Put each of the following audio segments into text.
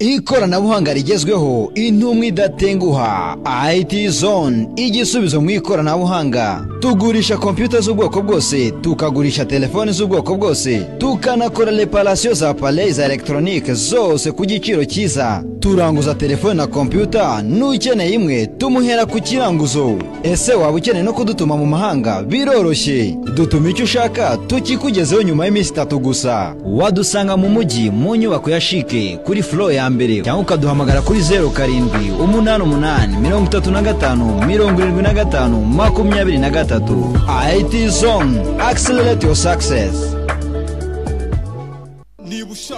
Ikoranabuhanga rigezweho, intumwa idatenguha, IT Zone, igisubizo mu ikoranabuhanga. Tugurisha kompiyuta z'ubwoko bwose, tukagurisha telefoni z'ubwoko bwose, tukanakora réparation za appareils za électronique zose ku giciro cyiza. Turanguza telefone na kompiyuta, n'ukeneye imwe tumuhera ku kiranguzo. Ese waba ukeneye no kudutuma mu mahanga? Biroroshye, dutuma icyo ushaka tukikugezeho nyuma y'iminsi 3 gusa. Wadusanga mu mujyi mu nyubako ya CHIC kuri floor ya mbere, cyangwa ukaduhamagara kuri 07 88 35 75 23. IT Zone, accelerate your success.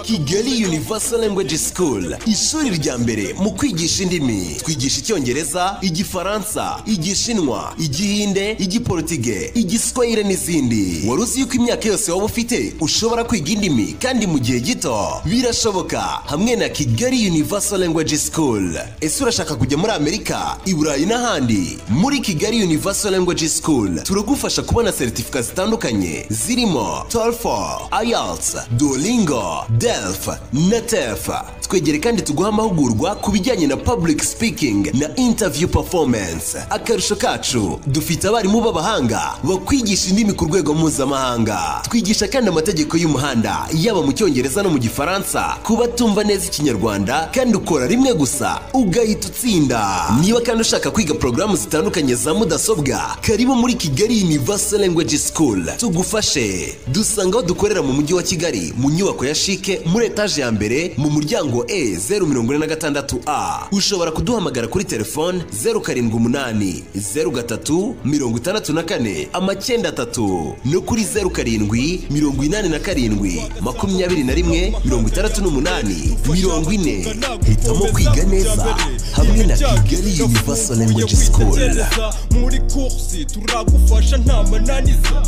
Kigali Universal Language School, ishuri rya mbere mu kwigisha indimi. Twigisha Icyongereza, Igifaransa, Igishinwa, Igihinde, Igiportige, Igiswahili n'izindi. Wari uzi yuko imyaka yose waba ufite ushobora kwiga indimi kandi mu gihe gito? Birashoboka hamwe na Kigali Universal Language School. Ese urashaka kujya muri Amerika, i Burayi n'ahandi? Muri Kigali Universal Language School turagufasha kubona seritifika zitandukanye zirimo TOEFL, IELTS, Duolingo, DELF na TEF. Twegere kandi tuguha amahugurwa ku bijyanye na public speaking na interview performance. Akarusho kacu, dufite abarimu b'abahanga bakwigisha indimi ku rwego mpuzamahanga. Twigisha kandi amategeko y'umuhanda yaba mu Cyongereza no mu Gifaransa ku batumva neza Ikinyarwanda, kandi ukora rimwe gusa ugahita utsinda. Niba kandi ushaka kwiga porogaramu zitandukanye za mudasobwa, karibu muri Kigali Universal Language School tugufashe. Dusanga aho dukorera mu mujyi wa Kigali mu nyubako ya CHIC muri etaje ya mbere mu muryango E 046 A. Ushobora kuduhamagara kuri telefone 078 03 64 93 no kuri 07 87 21 68 40. Hitamo kwiga neza hamwe na Kigali Universal Language School. Muri course turagufasha nta mananiza.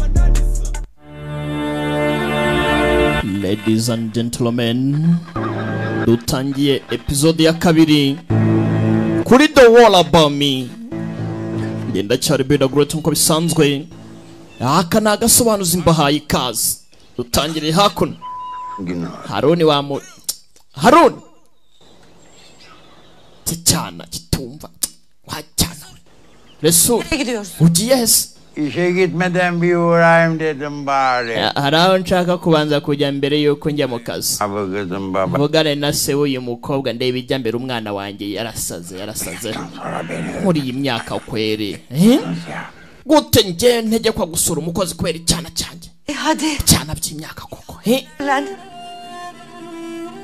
Ladies and gentlemen, dutangiye episode ya 2 kuri The Wall Above Me. Ngenda cyari Beda Great nkuko bisanzwe. Aka ni agasobanuzi mbahaye ikaze. Dutangire hakuno. Haruni wa mu Haruni cyana kitumva wacyana. Resul, ugiye hese? İşe gitmeden bir uğrayayım dedim bari. Hari aho nshaka kubanza kujya mbere yuko njya mu kazi. Kızım baba. Mvugane na se w'uyu mukobwa ndebe ijya mbere, umwana wanjye yarasaze yarasaze. Muri iyi myaka kweri. Gute nge ntegekwa gusura umukozi kubera icyana cyanjye? Hadi. Icyana by'imyaka koko.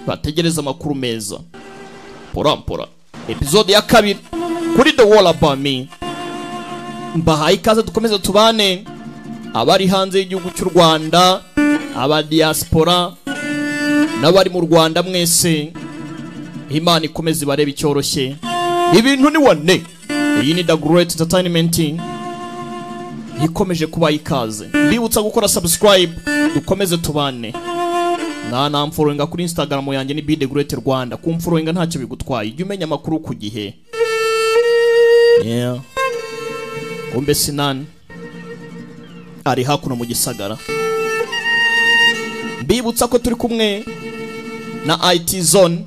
Bategereza amakuru meza. Pora pora. Episode ya 2 kuri The Wall Above Me. Mbahaye ikaze dukomeze tubane, abari hanze y'igihugu cy'u Rwanda, aba diaspora n'abari mu Rwanda mwese, Imana ikomeze barebe icyoroshye. Ibintu ni wane. Iyi ni The Great Entertainment ikomeje kuba ikaze. Mbibutsa gukora subscribe, dukomeze tubane. Na namfollowinga kuri Instagram yanjye ni Be The Great Rwanda. Kumfollowinga ntacyo bigutwaye, ujye umenya amakuru ku gihe. Yeah. Kumbe Sinan ari hakuno mu gisagara. Mbibutsa ko turi kumwe na IT Zone.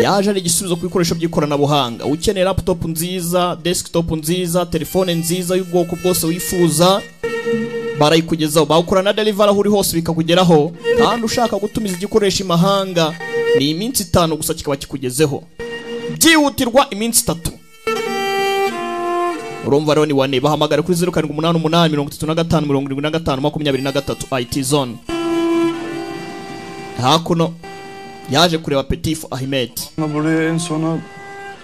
Yaje ari igisubizo ku bikoresho by'ikoranabuhanga. Ukeneye laptop nziza, desktop nziza, telefone nziza y'ubwoko bwose wifuza, barayikugezaho. Bawukora na delivery aho uri hose bikakugeraho. Kandi ushaka gutumiza igikoresho imahanga ni iminsi 5 gusa kikaba kikugezeho. Byihutirwa iminsi 3. Urumva rero ni wane, bahamagara kuri 0788 35 75 23 IT Zone. Hakuno yaje kureba Petit Ahmed. Buraya en sona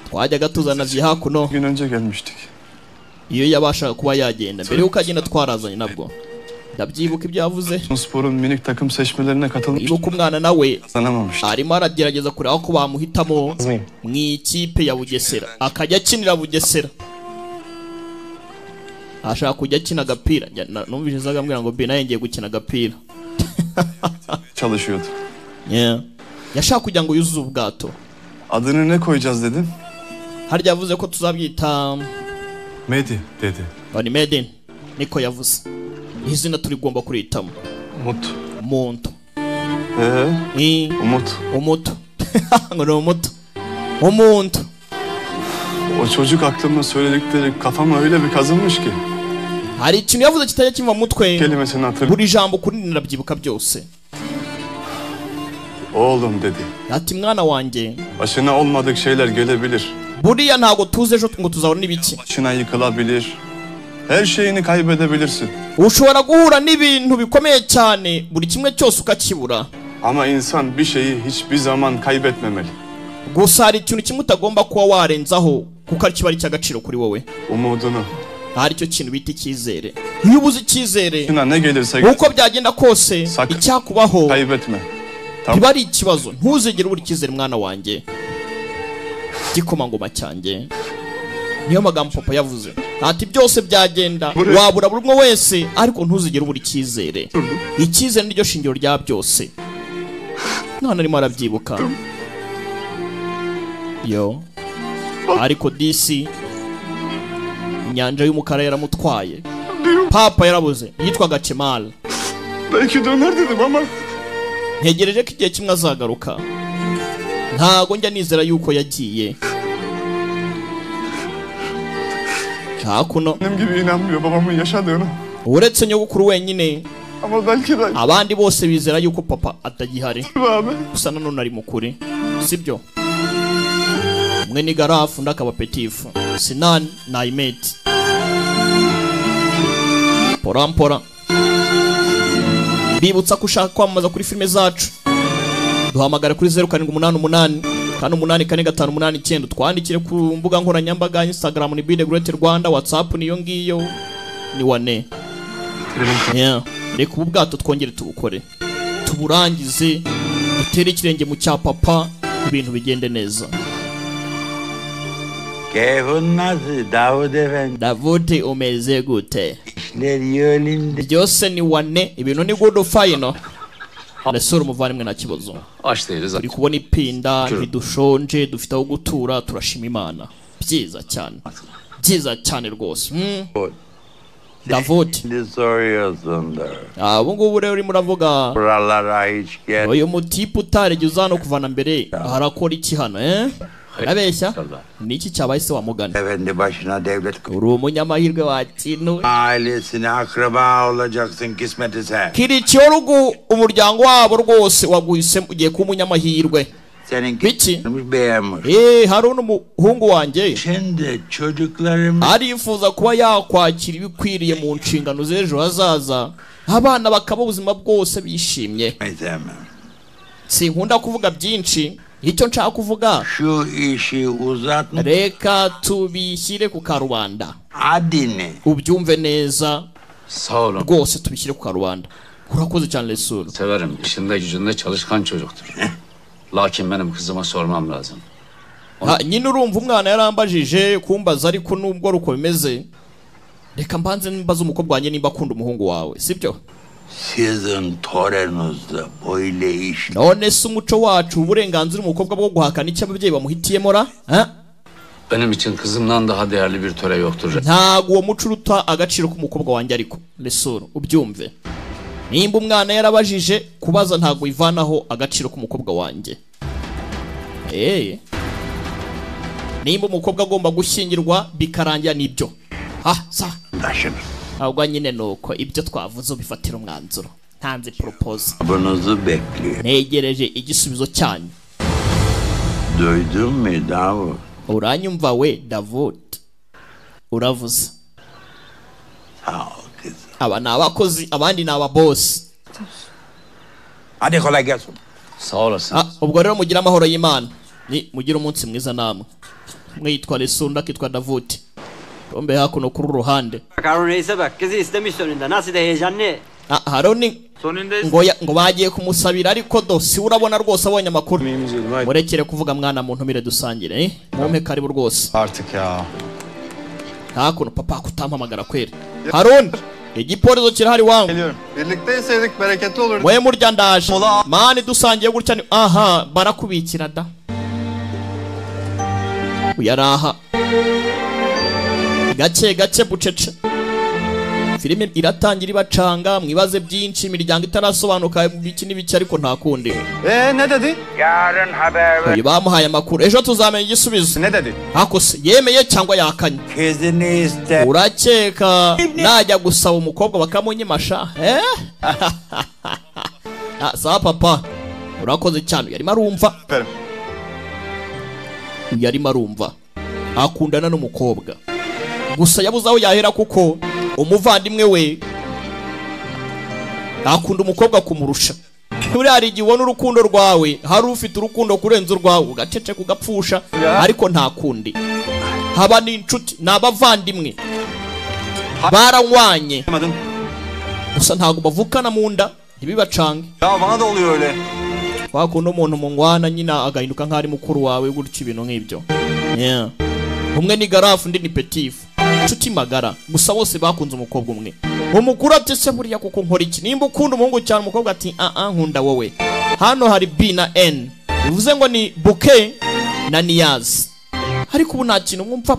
twajyaga tuzana zi hakuno. Gün önce gelmiştik. Iyo yabashaga kuba yagenda mbere yuko agenda twarazanye nabwo. Ndabyibuka ibyo yavuze. Sporun minik takım seçmelerine katılmış. Ibuka umwana nawe arimo aragerageza kureba ko bamuhitamo mu ikipe ya Bugesera, akajya akinira Bugesera. Ashaka kujya akina agapira. Numvise zagambwira ngo be naye ngiye gukina agapira. Çalışıyordu. Yeah. Yashaka kugira ngo yuzuze ubwato. Adını ne koyacağız dedim. Harya yavuze ko tuzabyita Medi dedi. Bani Medin niko yavuze. Izina turigomba kuritamo. Mut. Muntu. Umut. Umut. Ngo ni umuto. Umuntu. O çocuk aklımda söyledikleri kafama öyle bir kazınmış ki. Hari ikintu yavuze kitajya kiva mu mutwe. Kelimesini hatırlıyorum. Buri jambo kuri nabyibuka byose. Oğlum dedi. Ati mwana wanjye. Başına olmadık şeyler gelebilir. Buriya ntago tuzi ejo ngo tuzabona ibiki. Başına yıkılabilir. Her şeyini kaybedebilirsin. Ushobora guhura n'ibintu bikomeye cyane, buri kimwe cyose ukakibura. Ama insan bir şeyi hiçbir zaman kaybetmemeli. Gusa hari ikintu kimwe utagomba kuba warenzaho kuko ari kiba ari icy'agaciro kuri wowe. Umudunu. Hari icyo kintu bita icyizere. Iyo ubuze icyizere, ne gelirse uko byagenda kose icyakubaho kaybetme. Ntiba ari ikibazo, ntuzigere ubura icyizere mwana wanjye. Igikomangoma cyanjye. Niyo magambo papa yavuze. Ati byose byagenda wabura buri umwe wese ariko ntuzigere ubura icyizere. Icyizere niryo shingiro rya byose. None arimo arabyibuka. Yo. Ariko disi inyanja y'umukara yaramutwaye. Papa yarabuze. Yitwaga Cemal. Belki döner dedim ama ntegereje ko igihe kimwe azagaruka. Ntago njya nizera yuko yagiye. Hakuno. Benim gibi inanmıyor babamın yaşadığını. Uretse nyogokuru wenyine. Ama belki de abandi bose bizera yuko papa atagihari. Gusa nanone ari mukuri. Sibyo? Umwe ni Garafu undi akaba Petifu. Sinan na Imet. Pora mpora. Bibutsa ko ushaka kwamamaza kuri filime zacu. Duhamagara kuri 0788 584589, twandikire ku mbuga nkoranyambaga Instagram ni Bide Great Rwanda, WhatsApp niyo ngiyo ni wane. Yeah. Reka ubu bwato twongere tubukore, tuburangize, dutere ikirenge mu cya papa, ibintu bigende neza. Davudi umeze gute? Byose ni wane, ibintu ni good final. Resura umuvandimwe nta kibazo. Turi kubona ipinda, ntidushonje, dufite aho gutura, turashima Imana. Byiza cyane. Byiza cyane rwose. Davut. Ubu ngubu rero urimo uravuga uyu mutipe utarigeze uza hano kuvana mbere harakora iki hano eh? Urabeshya? Ni iki cyabaye se wamugana? Uri umunyamahirwe wa kintu. Kirikiyorugu umuryango wabo rwose waguhisemo ugiye kuba umunyamahirwe. Biki? Hari umuhungu wanjye arifuza kuba yakwakira ibikwiriye mu nshingano z'ejo hazaza, abana bakaba ubuzima bwose bishimye. Sinkunda kuvuga byinshi, icyo nshaka kuvuga reka tubishyire ku karubanda, ubyumve neza rwose, tubishyire ku karubanda. Urakoze cyane Resul. Severim, işinde gücünde çalışkan çocuktur. Lakin benim kızıma sormam lazım. Nyine urumva umwana yarambajije kumbaza, ariko nubwo ruko bimeze reka mbanze mbaze umukobwa wanjye nimba akunda umuhungu wawe, sibyo? Sizin torenuzda böyle iş. None se umuco wacu uburenganzira umukobwa bwo guhakana icyo ababyeyi bamuhitiyemo ra? Benim için kızımdan daha değerli bir töre yoktur. Ntago uwo muco uruta agaciro k'umukobwa wanjye, ariko Resul ubyumve. Nimba umwana yarabajije kubaza ntago ivanaho agaciro k'umukobwa wanjye. Nimba umukobwa agomba gushyingirwa bikarangira nibyo. Sa. Ahubwo nyine nuko ibyo twavuze ubifatira umwanzuro. Ntanze propose. Ntegereje igisubizo cyanyu. Duydun mu Davut? Uranyumva we Davut? Uravuze. Aba ni abakozi, abandi ni ababosi. Hadi kolay gelsin. Sağ olasın. Ubwo rero mugire amahoro y'Imana. Ni mugire umunsi mwiza namwe. Umwe yitwa Resul undi akitwa Davut. Rombe hakuno kuri ruhande. Harun reise bak, kızı istemiş sonunda. Nasıl da heyecanlı. Harun ngo bagiye kumusabira ariko do si urabona rwose abonye amakuru. Murekere kuvuga mwana muntu mire dusangire, Mumpe karibu rwose. Artık ya. Hakuno papa kutampamagara kweri. Harun igipolizo kirahari wangu. Birlikte yeseydik bereketli olurdu. Mwe murya ndaje. Mani dusangiye gutya ni aha barakubikira da. Uyaraha. Gake gake bucece. Filime iratangira ibacanga, mwibaze byinshi, imiryango itarasobanuka biki n'ibiki, ariko nta kundi. Ne dedi? Yarın haber ver. Uyu bamuhaye amakuru, ejo tuzamenya igisubizo. Ne dedi? Ako se yemeye cyangwa yakanye? Kızını iste. Urakeka najya gusaba umukobwa bakamunyimasha, eh? Ah, sawa papa, urakoze cyane. Yarimo arumva. Aferin. Yarimo arumva akundana n'umukobwa, gusa yabuze aho yahera kuko umuvandimwe we akunda umukobwa kumurusha. Buriya hari igihe ubona urukundo rwawe, hari ufite urukundo kurenza urwawe, ugaceceka ugapfusha, ariko nta kundi. Haba n'inshuti, ni abavandimwe, baranywanye, Yemedim. gusa ntabwo bavukana mu nda, ntibibacange. Ya bana da oluyor öyle. Wakunda umuntu mungwana nyine agahinduka nk'aho ari mukuru wawe gutyo, ibintu nk'ibyo. Yeah. Umwe ni garafu, undi ni petifu, inshuti magara, gusa bose bakunze umukobwa umwe. Umukuru ati: "Se buriya kuko nkora iki nimba ukunda umuhungu cyane?" Umukobwa ati: "Ah ah, nkunda wowe." Hano hari B na N, bivuze ngo ni Buke na Niyazi, ariko ubu nta kintu mwumva.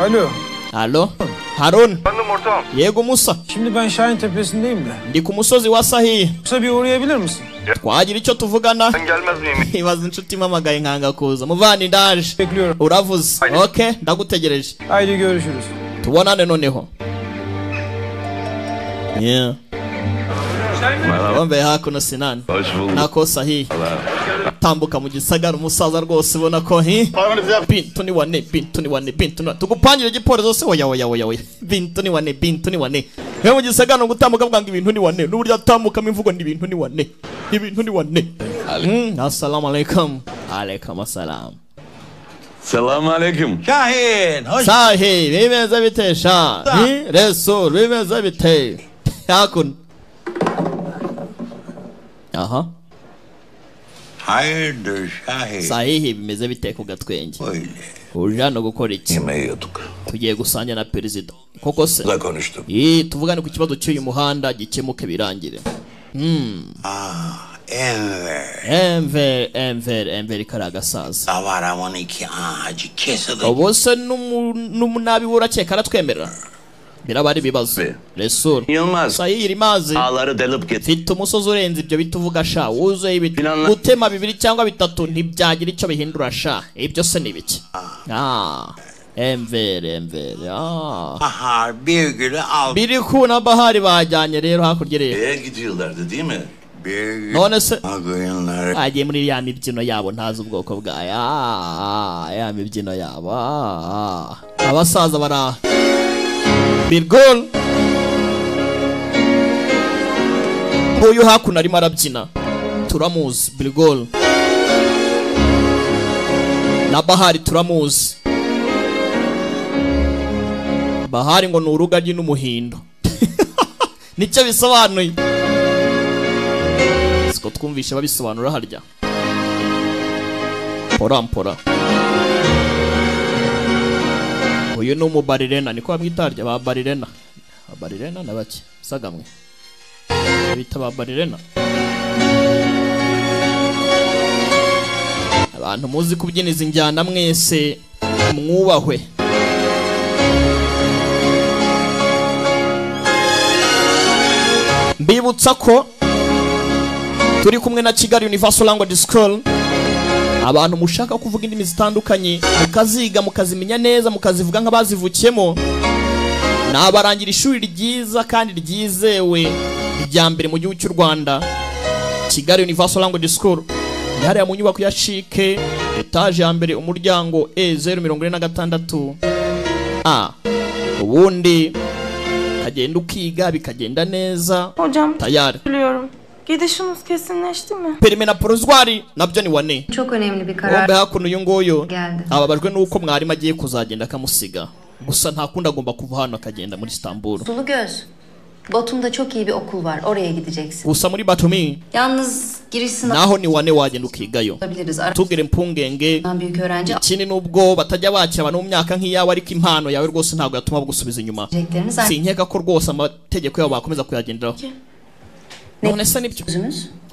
Alo. Alo, Harun. Efendim ortağım. Yego Musa. Şimdi ben Şahin Tepesi'ndeyim de. Ndi ku musozi wa Sahiye. Musa, bir uğrayabilir misin? Twagira icyo tuvugana. Ben gelmez miyim? Ibaze inshuti impamagaye nkanga kuza. Muvandi, ndaje. Bekliyorum. Uravuze, okay, ndagutegereje. Haydi görüşürüz. Tubonane noneho. Yeah. Wambaye hakuno Sinani nako sahihi tambuka mu gisagara, umusaza rwose ubona ko hi bintu ni wane, bintu ni wane, bintu ni wane, tugupangire igipolisi se? Oya, oya, oya, oya, bintu ni wane, bintu ni wane. He mu gisagara no gutambuka avuga ngo ibintu ni wane, n'uburyo atambukamo imvugo ni ibintu ni wane, ibintu ni wane. Assalamu alaikum. Alaikum assalam. Selamun aleyküm. Şahin, hoş Sahi bimeze bite sha? Hi Resul, bimeze bite hakuno? Aha. Hayırdır Şahin? Sahihi, bimeze bite ku gatwenge? Öyle. Uje hano gukora iki? Yemeği yiyorduk. Tugiye gusangira na perezida koko se? Da konuştuk. Ii, tuvugane ku kibazo cy'uyu muhanda gikemuke birangire. Ah, Enver. Enver, Enver, Enver, kari agasaza. Davaramın iki ağacı kesildi. Ubu se n'umunabi we urakeka aratwemerera? Biraba ari ibibazo. Resul. Yılmaz. Sahihi Yılmaz. Ağları delip git. Mfite umusozi urenze ibyo biti uvuga sha, wuzuye ibiti. Planla- Gutema bibiri cyangwa bitatu ntibyagira icyo bihindura sha. Ibyo se ni ibiki? Ah, Enver, Enver, ah. Bahar bir günü al. Biriku na Bahari bajyanye rero hakurya rero. Şeye gidiyorlardı değil mi? Bir gün None se koyunları bagiye muri ya mibyino yabo, ntazi ubwoko bwayo. Ah, ya mibyino yabo. Ah. Abasaza bara Birgol nguyu hakuno arimo arabyina, turamuzi. Birgol na Bahari turamuzi. Bahari ngo ni urugaryi n'umuhindo, nicyo bisobanuye, siko twumvishe babisobanura harya. Pora mpora, uyu ni umubarirena, niko bamwita harya, ba barirena, ba barirena na bake sagamwe bita ba barirena. Abantu muzi kubyina izi njyana mwese mwubahwe. Mbibutsa ko turi kumwe na Kigali Universal Language School. Abantu mushaka kuvuga indimi zitandukanye, mukaziga, mukazimenya neza, mukazivuga nk'abazivukiyemo, nabarangira ishuri ryiza kandi ryizewe rya mbere mu gihugu cy'u Rwanda, Kigali Universal Language School. Ni hariya mu nyubako ya CHIC, etaje ya mbere, umuryango E 046 A. Ubundi ukagenda ukiga bikagenda neza. Hocam, Tayari. biliyorum. Gidişiniz kesinleşti mi? Permis na provisoire nabyo ni wane. Çok önemli bir karar Bombe hakuno, uyu nguyu geldi. ababajwe nuko mwarimu agiye kuzagenda akamusiga, gusa nta kundi, agomba kuva hano akagenda muri Istanbul. Sulu göz. Batum'da çok iyi bir okul var. Oraya gideceksin. Gusa muri Batumi Yalnız giriş sınavı naho ni wane, wagenda ukigayo. alabiliriz. Tugire impungenge. Aradan büyük öğrenci Ikindi, nubwo batajya bakira abantu mu myaka nk'iyawe, ariko impano yawe rwose ntabwo yatuma bagusubiza inyuma. alacaklarını Sinkeka ko rwose amategeko yabo bakomeza kuyagenderaho. None se nibyo?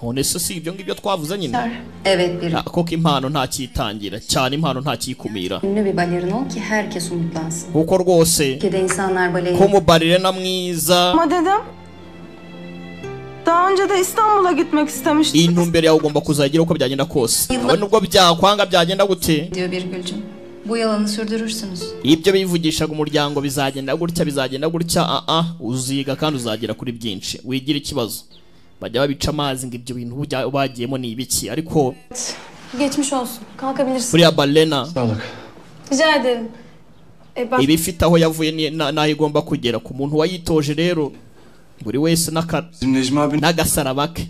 None se si ibyo ngibyo twavuze nyine? Evet bir Koko impano ntakitangira cyane, impano ntakikumira. Ünlü bir balerin ol ki herkes umutlansın. Kuko rwose Ülkede insanlar baleyi ko muballerina mwiza. Ama dedem daha önce de İstanbul'a gitmek istemiştim. Intumbero yawe ugomba kuzagira uko byagenda kose. Nawe nubwo byakwanga byagenda gute? diyor bir Gülcüm. Bu yalanı sürdürürsünüz. Ibyo bivugishaga umuryango bizagenda gutya, bizagenda gutya, a uziga kandi uzagera kuri byinshi. Wigira ikibazo. Bajya babica amazi ngo ibyo bintu bagiyemo ni ibiki, ariko Geçmiş olsun. Kalkabilirsin. buriya balena Rica ederim. Ben ibifite aho yavuye n'aho igomba kugera ku muntu wayitoje rero buri wese n'agasaraba ke.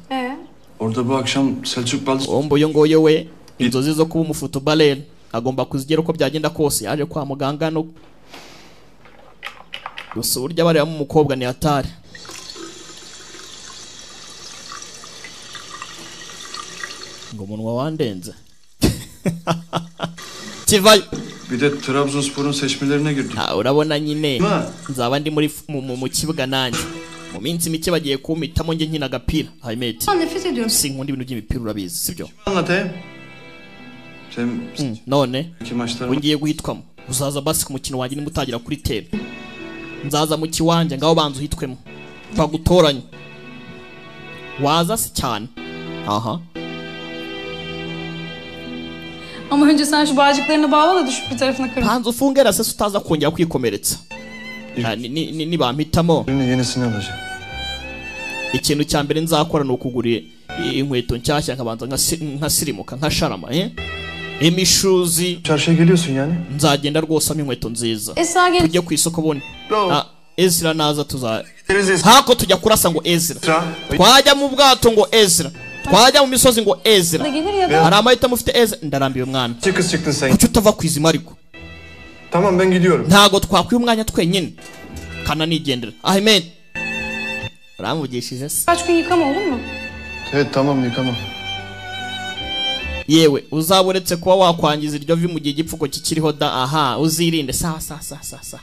Orada bu akşam Selçuk Balcı Ombo yo ngoyo we inzozi zo kuba umufutubaler agomba kuzigera uko byagenda kose. Yaje kwa muganga no gusa uburyo abareba umukobwa ni atari. Ngo umunwa wandenze kivayo. Bir de Trabzonspor'un seçmelerine girdik. Urabona nyine nzaba ndi muri mu kibuga nanjye mu minsi mike bagiye kumpitamo nge nkina agapira. Ahmet, sinkunda ibintu by'imipira urabizi sibyo? Anlatayım. None ungiye guhitwamo uzaza basi ku mukino wanjye nimutagira kuri tebe nzaza mu kiwanja ngaho banza uhitwemo bagutoranye waza si cyane. Aha. Ama önce sen şu bağcıklarını bağla da düşüp bir tarafını kırma. Banza ufungera se utaza kongera kwikomeretsa. Nibampitamo yenisini alacağım. Ikintu cya mbere nzakora ni ukugura inkweto nshyashya nkabanza nkasirimuka nkasharama imishuzi. Çarşıya geliyorsun yani? Nzagenda rwose am inkweto nziza. Tujye ku isoko bone. Ezra naza tuza. Hako tujya kurasa ngo Ezra. Twajya mu bwato ngo Ezra. Twajya mu misozi ngo Ezra. Hari amahitamo ufite Ezra. Ndarambiwe mwana. Kuki utava ku izima ariko? Tamam ben gidiyorum. Ntago twakwiye umwanya twenyine. Kana nigendera. Ahmed. Uramvugishije se? Kaç gün yıkama olur mu? Evet tamam yıkamam. Yewe uzaburetse kuba wakwangiza iryo vi mu gihe igipfuko kikiriho da. Aha uzirinde sa sa sa sa sa.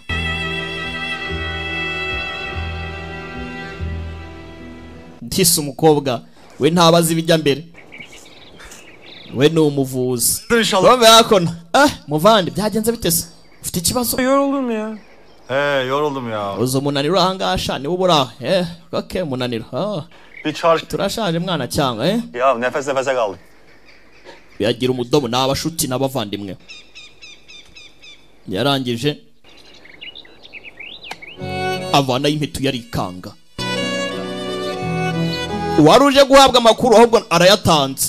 Ntise umukobwa we ntabazi ibijya mbere. We ni umuvuzi. Muvandi byagenze bitese? Ufite ikibazo? Yoruldum ya. He yoruldum ya. Uzo munaniro ahangasha ni ubura. Okay munaniro. Bir çarşı turashaje mwana cyangwa Ya nefes nefese kaldık. Yagira umudomo n'abashuti n'abavandimwe. Yarangije avana impetu yarikanga. Waruje guhabwa amakuru ahubwo arayatanze.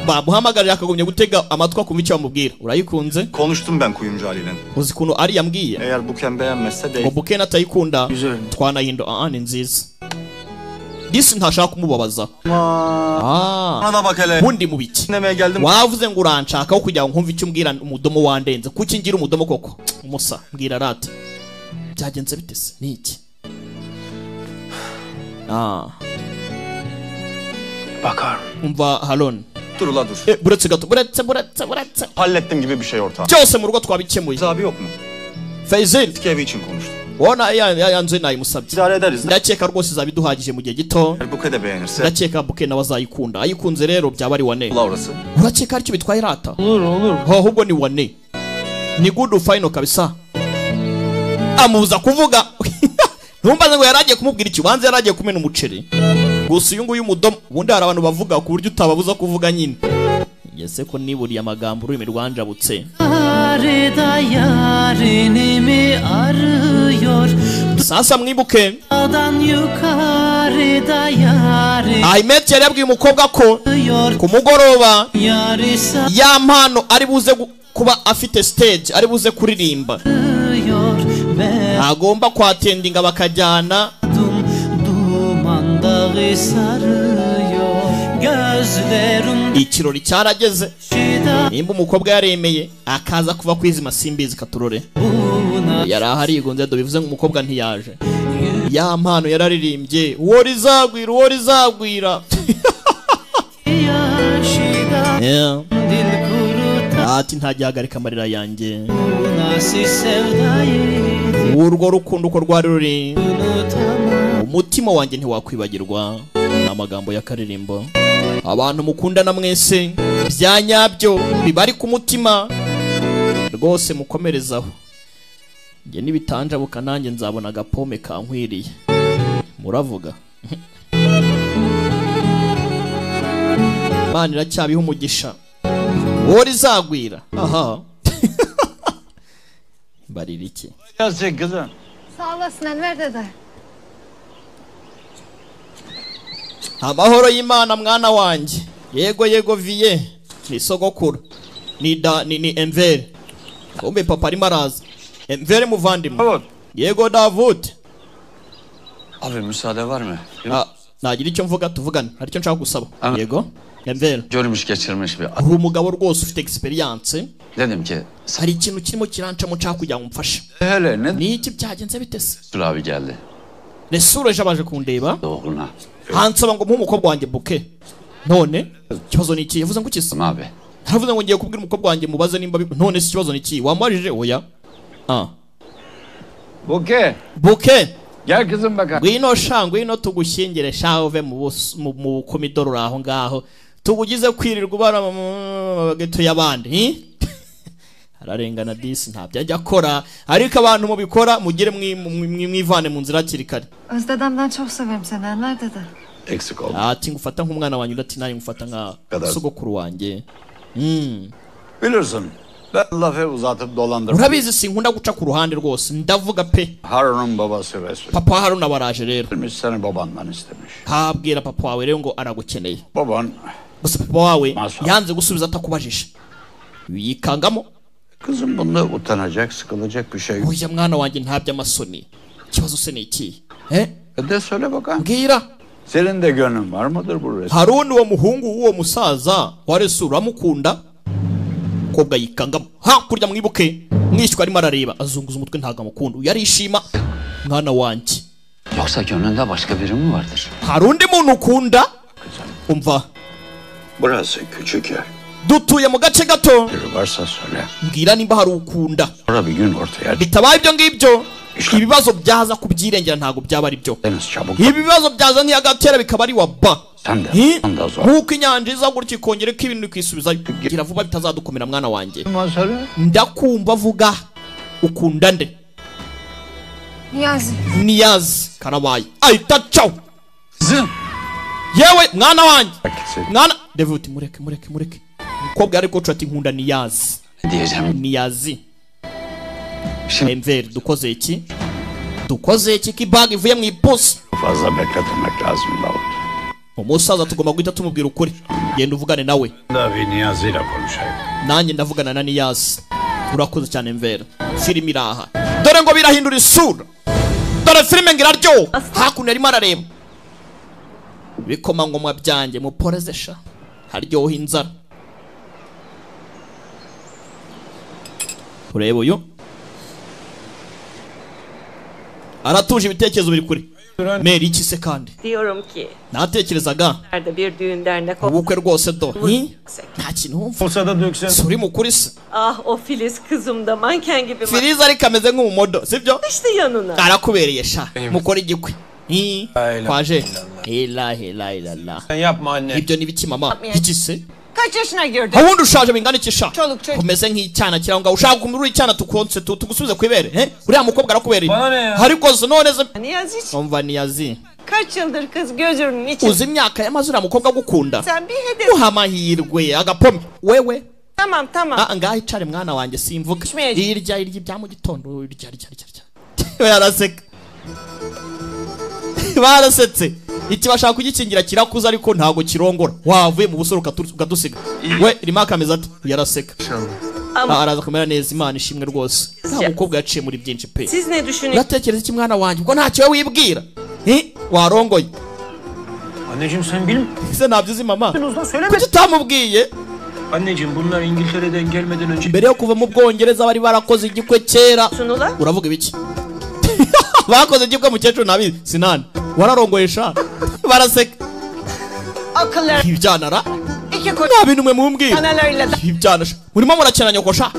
Bamuhamagara yakagumye gutega amatwi akumva icyo bamubwira. Urayikunze? Konuştum ben kuyumcu Ali ile. Uzi kuntu ari yambwiye? Eğer Buken beğenmezse değil. Ngo Buken atayikunda twanahindo. Ni nziza. Disi ntashaka kumubabaza. Bana da bak hele. Bundi mu biki? Wavuze ngo uranshaka kugira ngo nkumve icyo umbwira umudomo wandenze. Kuki ngira umudomo koko? Umusa mbwira rata. Byagenze bite se? Ni iki? Bakar. Umva Halon. Dur ula dur. Buretse gato. Buretse. Hallettim gibi bir şey ortağı. Byose mu rugo twabikemuye. Abi yok mu? Feyzil. Eski evi için konuştum. Wona yanzu nayimusabye. İdare ederiz. Ndakeka rwose izabiduhagije mu gihe gito. Buke de beğenirse. Ndakeka Buke nawe azayikunda. Ayikunze rero byaba ari wane. Ula orası. Urakeka aricyo bitwaye rata? Olur olur. Ahubwo ni wane. Ni good final kabisa. Amubuza kuvuga. Ntumbaze ngo yaragiye kumubwira iki, banze yaragiye kumena umuceri. Gusa uyu nguyu umudomo ubundi hari abantu bavuga ku buryo utababuza kuvuga nyine. Yese ko niburiye amagambo ururimi rwanjabutse. Sasa mwibuke Ahmet yari yabwiye umukobwa ko ku mugoroba ya mpano ari buze kuba afite stage, ari buze kuririmba. Agomba kwatendinga bakajyana. Ikirori cyarageze. Nimba umukobwa yaremeye akaza kuva kwizima simbizi katurore. Yari ahari yigunze do bivuze ngo umukobwa ntiyaje. Ya mpano yararirimbye uwo rizagwira uwo rizagwira. Ati ntagihagarika amarira yanjye. Urwo rukundo uko rwari ruri umutima wanjye ntiwakwibagirwa. Amagambo ya karirimbo. Abantu mukundana mwese bya nyabyo bibari ku mutima rwose mukomerezaho. Nge nibitanjabuka nanjye nzabona agapome kankwiriye. Muravuga. Imana iracyabiha umugisha. Wori izagwira. Aha. Barira iki? Gelsin kızım. Sağ olasın Enver dede. Amahoro y'Imana mwana wanjye. Yego yego viye. Ni sogokuru. Ni da ni Enver. Kumbe papa arimo araza. Enver muvandimwe. Yego Davut. Abi müsaade var mı? Nagira icyo mvuga tuvugane. Hari icyo nshaka gusaba. Yego. Enver. Görmüş geçirmiş bir. Uri umugabo rwose ufite experience. Dedim ki hari ikintu kirimo kirancamo nshaka kugira ngo umfashe. Hele ne? Ni iki byagenze bite se? Resul abi geldi. Resul ejo abaje kundeba. Oğluna. Hansaba ngo muhe umukobwa wanjye buke. None ikibazo ni iki? Yavuze ngo iki? Abi. Naravuze ngo ngiye kubwira umukobwa wanjye mubaze nimba none se ikibazo ni iki? Wamubajije oya. Buke. Buke. Gel kızım bakalım. Ngwino sha ngwino tugushyingire sha uve mu bukomidoro aho ngaho. Tugugize kwirirwa ubara mu geto y'abandi. Ararengana disi ntabyo ajya akora ariko abantu mubikora mugire mwivane mu nzira hakiri kare. Öz dedemden çok severim seni Enver dede. Eksik olma. Ati ngufata nk'umwana wanjye undi ati nanjye ngufata nka sogokuru wanjye. Bilirsin ben lafı uzatıp dolandırmam. Urabizi sinkunda guca ku ruhande rwose ndavuga pe. Harun'un babası Resul. Papa Haruna baraje rero. Seni babandan istemiş. Habwira papa wawe rero ngo aragukeneye. Baban gusa papa wawe yanze gusubiza atakubajije. Yikangamo. Kızım bunda utanacak, sıkılacak bir şey yok. Oya mwana wanjye nta by'amasoni. Ikibazo se ni iki? De söyle bakalım. Mbwira. Senin de gönlün var mıdır bu Resul? Harun uwo muhungu w'uwo musaza wa Resul uramukunda? Umukobwa yikangamo. Hakurya mwibuke mwishywa arimo arareba azunguza umutwe ntago amukunda. Yarishima mwana wanjye. Yoksa gönlünde başka biri mi vardır? Hari undi muntu ukunda? Umva. Burası küçük yer. Dutuye mu gace gato. Varsa söyle. Mbwira nimba hari ukunda. Sonra bir gün ortaya. Bitabaye ibyo ngibyo ibibazo byaza kubyirengera ntago byaba ari byo. Ibibazo byaza ntiyagatera bikaba ari wa ba. Nkuko inyanja iza gutya ikongera ko ibintu bikisubizayo. Gira vuba bitazadukomera mwana wanjye. Ndakumva avuga ukunda nde? Niyazi. Niyazi karabaye. Ahita caw. Yewe mwana wanjye. Mwana David mureke mureke mureke. Umukobwa ariko ati nkunda Niyazi. Niyazi. Enver dukoze iki? Dukoze iki kibag ivuye mu ipusi? Fazla bekletmemek lazım Davut. Umusaza tugomba guhita tumubwira ukuri. Genda uvugane nawe. Davi Niyazi ile konuşayım. Nanjye ndavugana na Niyazi. Urakoze cyane Enver. Filimi iraha. Dore ngo birahindura isura. Dore filime ngiraryo. Hakuno arimo arareba. Bikomangomwa byanjye muporeze sha. Haryoha inzara. Ureba uyu aratuje ibitekerezo biri kure. Meri iki se kandi? Diyorum ki natekerezaga nerede bir düğün dernek ubukwe rwose do. Nta kintu wumva. Suri mukuri se. Ah o Filiz kızım da manken gibi. Filiz ariko ameze nk'umumodo sibyo? İşte yanına. Arakubereye sha. Mukora igikwe. Kwaje. Ilaha illallah. Sen yapma anne. Ibyo ni biki mama? Iki se? Kaç yaşına girdin? Ubundi ushaje bingana iki sha? Çoluk çocuk. Umeze nk'icyana kiri aho ngaho ushaka kumurura icyana tukonse tugusubize ku ibere. Uriya mukobwa arakubereye. Ariko none se Niyazi hiç. Umva Niyazi. Kaç yıldır kız gözünün içi. Uzi imyaka yamaze uriya mukobwa agukunda. Sen bir hedef. Muha amahirwe agapome. Wewe. Tamam tamam. Ngaho icare mwana wanjye simvuga. Irya irya ibya mu gitondo irya irya irya. We araseka. Barasetse. Iki bashaka kugikingira kirakuza ariko ntago kirongora. Wavuye mu busoro ukadusiga. We rimaka ameze ati yaraseka. Araza kumera neza Imana ishimwe rwose. Nta mukobwa yaciye muri byinshi pe. Siz ne düşünüyorsunuz? Uratekereza iki mwana wanjye ubwo ntacyo wibwira? Warongoye. Anneciğim sen bilmiyor. Se ntabyo uzi mama. Kuki utamubwiye? Anneciğim bunlar İngiltere'den gelmeden önce mbere yo kuva mu Bwongereza bari barakoze igikwe kera. Uravuga ibiki? Bakoze igikwe mukecuru nabizi Sinan. Wararongoye sha. Baraseka. Akılları. Ibyanara. Nta bintu mwe mumbwira. Ibyana sha. Murimo murakina nyoko sha.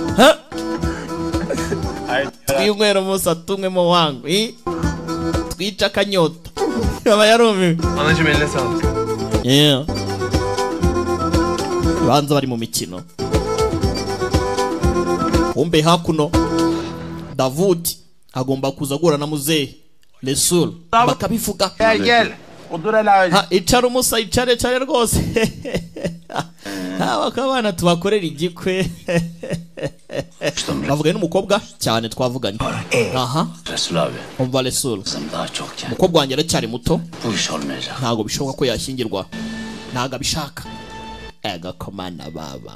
Twinywera umusa tumwe mu wangu. Twica akanyota. Mama yarumiwe. Anacığım eline sağlık. Yeah. Banza bari mu mikino. Kumbe hakuno Davud agomba kuza guhura na muzehe Resul bakabivuga. Gel gel. Otur hele öyle. Ha, icara umusa, icare icare rwose. Ha, bakabana tubakorera igikwe. Bavuganye n'umukobwa cyane twavuganye. Aha. Resul abi. Umva Resul. Kızım daha çok genç. Umukobwa wanjye aracyari muto. Bu iş olmayacak. Ntabwo bishoboka ko yashyingirwa. Ntabwo abishaka. Ega komana baba.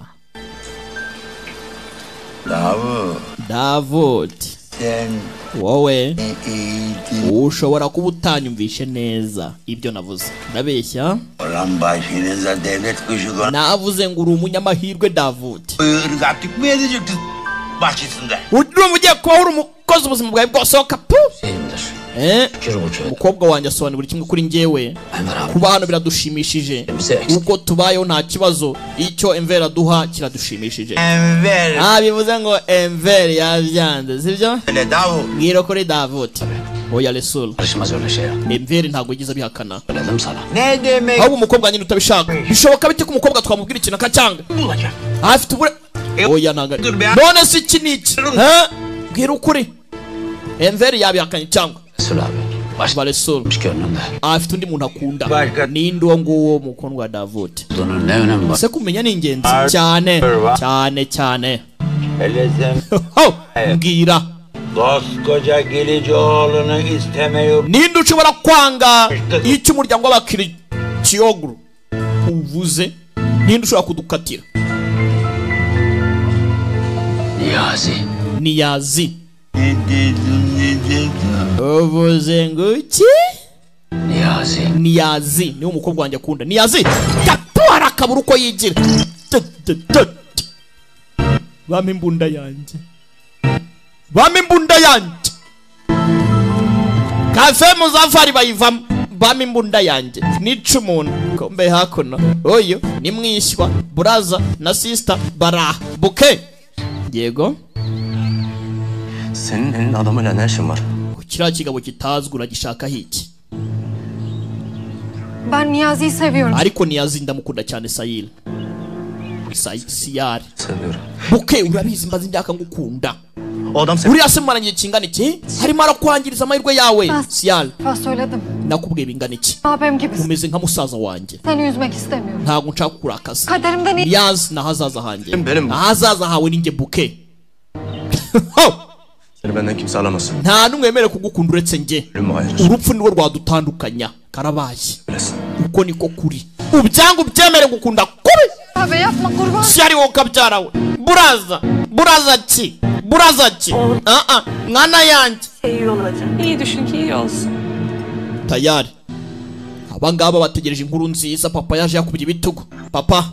Davut. Davud. Sen Wowe iyi din ushobora kuba utanyumvishe neza ibyo navuze. Ndabeshya. olan başınıza devlet kuşu Navuze ngo uri umunyamahirwe Davud. ırgatlık mı edecekti bahçesinde? Urumva ugiye kuba uri umukozi ubuzima bwawe bwose kapu. Şeyimdir. Eh? Bir ucu. Umukobwa wanjye asobanura buri kimwe kuri njyewe. Enver abi. Kuba hano biradushimishije. Bize Uko tubayeho nta kibazo. Icyo Enver aduha kiradushimishije. Enver. Ah, bivuze ngo Enver yabyanze, sibyo? Öyle Davut. Mbwira kuri Davud. Oya Resul. Karışmaz öyle şeye. Enver ntabwo yigeze abihakana. Söyledim sana. Ne demek Ahubwo umukobwa nyine utabishaka. Bishoboka bite ko umukobwa twamubwira ikintu akacyanga? bulacak? Afite ubure. Oya ntabwo ari. Dur be. None se iki ni iki? Ha? Mbwira ukuri. Enver yabihakanye cyangwa? Resul abi. Umva Resul. Başka gönlünde. Afite undi muntu akunda. Başka- Ninde uwo nguwo mukundwa Davud? Bunun ne önemi var? Ese kumenya ni ingenzi cyane cyane cyane. Hele sen Ho! Mbwira. koskoca Gelicioğlu'nu istemiyor. Ninde ushobora kwanga icyo umuryango w'abakirikiyoguru uvuze? Ninde ushobora kudukatira? Niyazi. Niyazi. Ne dedin ne dedin? Uvuze ngo iki? Niyazi. Niyazi niwe umukobwa wanjye akunda. Niyazi gapora akabura uko yigira. Bampa imbunda yanjye. Bampa imbunda yanjye. Kafe Muzafari bayivamo. Bampa imbunda yanjye. Nica umuntu. Kombe hakuno. Oyo ni mwishywa. Buraza na sister bara. Buke. Yego. Senin elin adamıyla ne işin var? Kiriya kigabo kitazwi uragishakaho iki? Ben Niyazi'yi seviyorum. Ariko Niyazi ndamukunda cyane Sayil. Siyari. Seviyorum. Buke urabizi mbaze imyaka ngukunda. O adam seni... Uriya se mumaranye kingana iki? Harimo arakwangiriza amahirwe yawe. Ben Siyari. defa söyledim. Nakubwiye bingana iki? Abim gibisin. Umeze nka musaza wanjye. Seni üzmek istemiyorum. Ntabwo nshaka kukurakaza. Kaderimde ni... Niyazi ni ahazaza hanjye. Benim- Ahazaza hawe ni njye Buke. Ho! Seni benden kimse alamaz. Nta n'umwe wemerewe kugukunda uretse njye. Ölüm ayırır. Urupfu nirwo rwadutandukanya. Karabaye. Bilesin. Uko niko kuri. Ubyange ubyemere ngukunda kubi. Abi yapma kurban. Shyari wowe ukabyara we. Buraza. Buraza ki? Buraza ki? Aa, mwana yanjye. İyi olacak. İyi düşün ki iyi olsun. Tayari. Aba ngaba bategereje inkuru nziza. Papa yaje yakubye ibitugu. Papa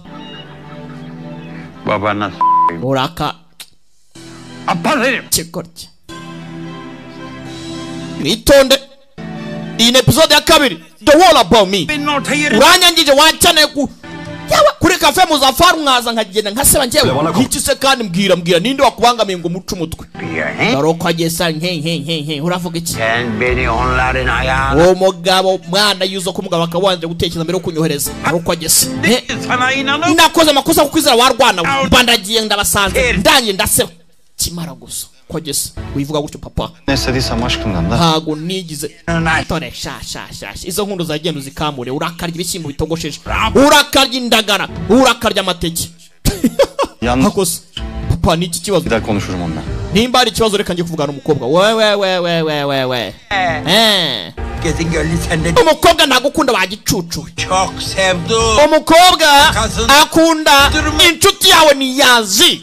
Babana uraka Aptal herif. kigoryi. Mwitonde. Iyi ni episode ya kabiri. The Wall About Me. Benim orta yeri. Uranyangije wancane ku Yawa kuri kafe Muzafari mwaza nkagenda nkaseba njyewe. Iki se kandi mbwira mbwira ninde wakubangamiye ngo muce umutwe? Dore uko agesa nke nke nke nke uravuga iki? Sen beni onların ayağına Uwo mugabo mwana yuzo ko umugabo akabanje gutekereza mbere yo kunyohereza. Dore uko agesa. He? sana inanıp Nakoze amakosa kukwizera warwana we. Mba ndagiye ndabasanze ndangiye ndaseba. Kimara gusa ko agesa wivuga gutyo papa. Ne istediysem aşkından da. Ntago nigize dore sha sha sha sha. Izo nkundu zagenda uzikamure. Urakarya ibishyimbo bitogosheje, urakarya indagara, urakarya amateke. Yalnız Hakose papa ni iki kibazo? gider konuşurum onunla. Nimba hari ikibazo reka njye kuvugana n'umukobwa. We we we we we we we. Eh. Herkesin gönlü sende. Umukobwa ntagukunda wagicucu. Çok sevdim. Umukobwa Kasın- akunda inshuti yawe Niyazi.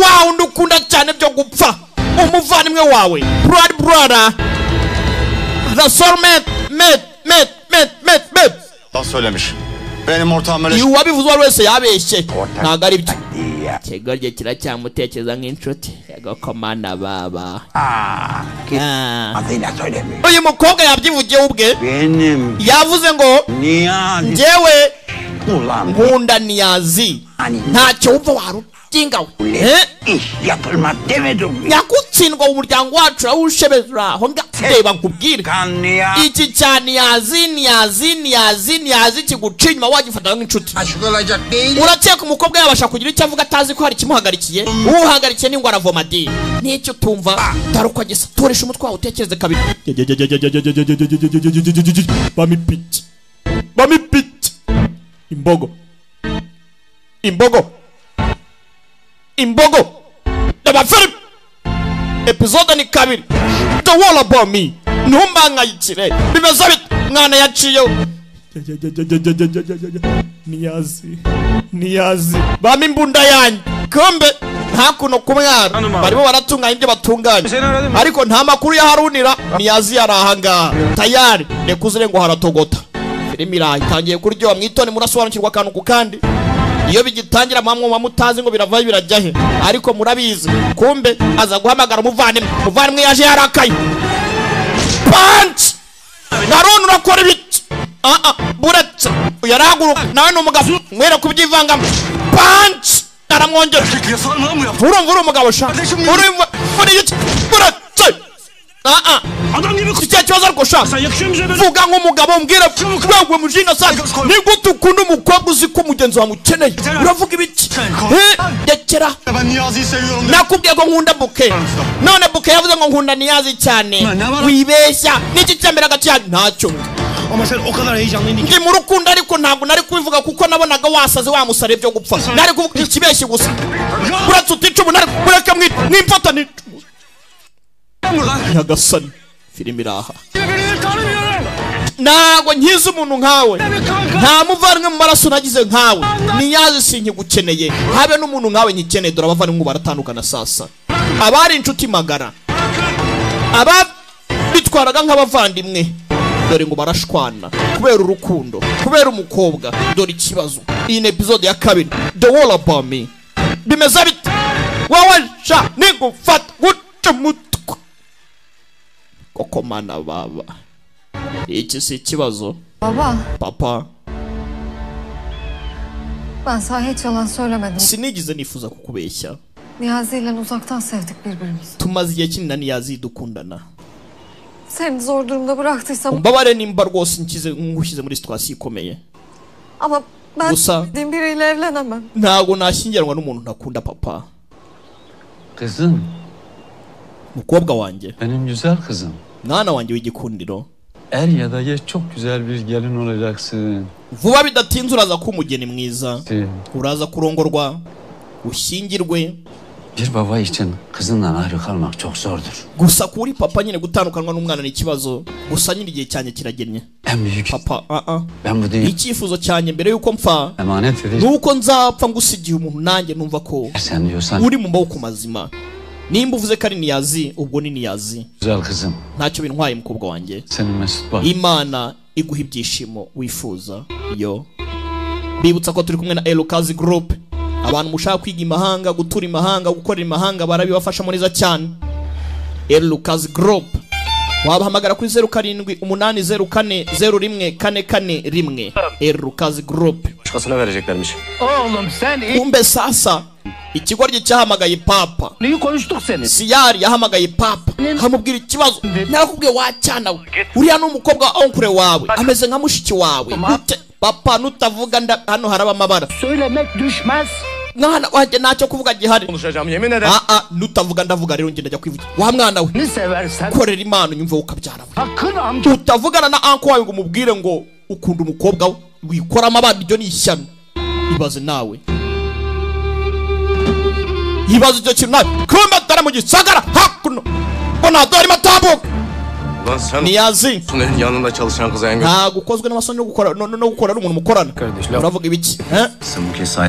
Wa wundi ukunda cyane byo gupfa. Umuvandimwe wawe. Blood brother. The soulmate mate mate mate mate mate. Lan söylemiş. Benim ortağım öyle Uwabivuze uwo ari wese yabeshye. Ntabwo ari byo. Ikigoryi kiracyamutekereza nk'inshuti. Yego komana baba. Ah. Adıyla söylemiyor. Uyu mukobwa yabyivugiye ubwe. Benim Yavuze ngo Niyazi njyewe ulan nkunda Niyazi. Ntacyo wumva waruta Jinga we Yapılmaz demedim. Nyakutsindwa umuryango wacu urawushebezura aho nga reba nkubwire iki cyane yazi niyazi niyazi niyazi kiguca inyuma wagifata nk'inshuti. Urakeka umukobwa yabasha kugira icyo avuga atazi ko hari ikimuhagarikiye? Uhagarikiye ni ngo aravoma di n'icyo utumva taruko gisa. Toresha umutwe wawe utekereze kabiri. Bamipiki bamipiki imbogo imbogo imbogo. Ndabafiri episode ni kabiri. The Wall About Me. Ntumbangayikire bimeze bite mwana yaciyeho. Niyazi niyazi bama imbunda yanjye kumbe ntakuno ku mwana barimo baratunganya ibyo batunganya ariko nta makuru ya Harunira. Niyazi yari ahangaha tayari rekuzire ngo haratogota. Filimi itangiye kuryoha mwitone murasobanukirwa akantu ku kandi. Iyo bigitangira mamwe mutazi ngo biravayo birajya he ariko murabizi. Kumbe aza guhamagara umuvandimwe, umuvandimwe yaje yarakaye. Punch! Harun urakora ibiki? Buretse yarahaguruka nawe ni umugabo mwere kubyivangamo. Punch! Aramwongera. Urumva uri umugabo sha. Urumva uri iki? Buretse! Iki kibazo ariko sha. Vuga nk'umugabo mbwira wewe mujinga sana. Ni gute ukunda umukobwa uzi ko mugenzi wawe amukeneye? Uravuga ibiki? Rekera. Nakubwiye ko nkunda Buke. None Buke yavuze ngo nkunda Niyazi cyane. Wibeshya. Niki cyambere hagati yanyu ntacyo. Ama sen o kadar heyecanlıydın ki. Ndi mu rukundo ariko ntabwo nari kubivuga kuko nabonaga wasaze wamusare byo gupfa. Nari kuvuga ikibeshyi gusa. Uratse uticumu nari kureka mwimfata ni Nyagasani. Filimi iraha. Ntago nkiza umuntu nkawe. Nta muvandimwe mu maraso nagize nkawe. Niyazi sinkigukeneye. Habe n'umuntu nkawe nkikeneye. Dore abavandimwe baratandukana sasa. Abari inshuti magara. Aba bitwaraga nk'abavandimwe. Dore ngo barashwana kubera urukundo, kubera umukobwa. Dore ikibazo. Iyi ni episode ya kabiri. The Wall About Me. Bimeze bite? Wowe sha nigufata guca umutwe. Koko mana baba. Iki si ikibazo. Baba. Papa. Ben sana hiç yalan söylemedim. Sinigeze nifuza kukubeshya. Niyazi ile uzaktan sevdik birbirimizi. Tumaze igihe kinini na Niyazi dukundana. Seni zor durumda bıraktıysam. Umbabare nimba rwose nkushyize muri situation ikomeye. Ama ben sevdiğim biriyle evlenemem. Ntago nashyingiranwa n'umuntu ntakunda papa. Kızım. Mukobwa wanjye. Benim güzel kızım. Mwana wanjye w'igikundiro. Er ya da geç çok güzel bir gelin olacaksın. Vuba bidatinze uraza kuba umugeni mwiza. Uraza kurongorwa, ushyingirwe. Bir baba için kızından ayrı kalmak çok zordur. Gusa kuri papa nyine gutandukanwa n'umwana ni ikibazo. Gusa nyine igihe cyanjye kiragennye. En büyük. Papa, Ben bu dünya. Icyifuzo cyanjye mbere yuko mpfa. Emanet edeceğim. Nuko nzapfa ngusigiye umuntu nanjye numva ko sen diyorsan. Uri mu maboko mazima. Nimba uvuze ko ari Niyazi ubwo ni Niyazi. Güzel kızım. Ntacyo bintwaye mukobwa wanjye. Senin mesut bak. Imana iguha ibyishimo wifuza. Yo. Bibutsa ko turi kumwe na Elokazi Group. Abantu mushaka kwiga imahanga, gutura imahanga, gukorera imahanga barabibafasha neza cyane. Elokazi Group. Wabahamagara kuri 07 804 01 441. Elokazi Group. Başkasına vereceklermiş. Oğlum sen kumbe sasa ikigoryi cyahamagaye papa. Neyi konuştuk senin? Siyari yahamagaye papa. Hamubwira ikibazo. Narakubwiye wacyana we. Uriya ni umukobwa wa onkure wawe. Ameze nka mushiki wawe. Papa nutavuga hano haraba amabara. Söylemek düşmez. Mwana wanjye ntacyo kuvuga gihari. Konuşacağım yemin ederim. Nutavuga ndavuga rero ngenda njya kwivugira. Wa mwana we. Ne seversen. Korera Imana unyumve ukabyara we. Sakın amca. Utavugana na uncle wawe ngo umubwire ngo ukunda umukobwa we. Wikora amabara ibyo ni ishyano. Ibaze nawe. Ibaze icyo kintu nawe. Kumbe atari mu gisagara hakuno. Mbona dore matambuka. Lan sen Niyazi. Sunel'in yanında çalışan kıza engel. Ntago ukozwe n'amasoni no gukora no gukora n'umuntu mukorana. Uravuga ibiki?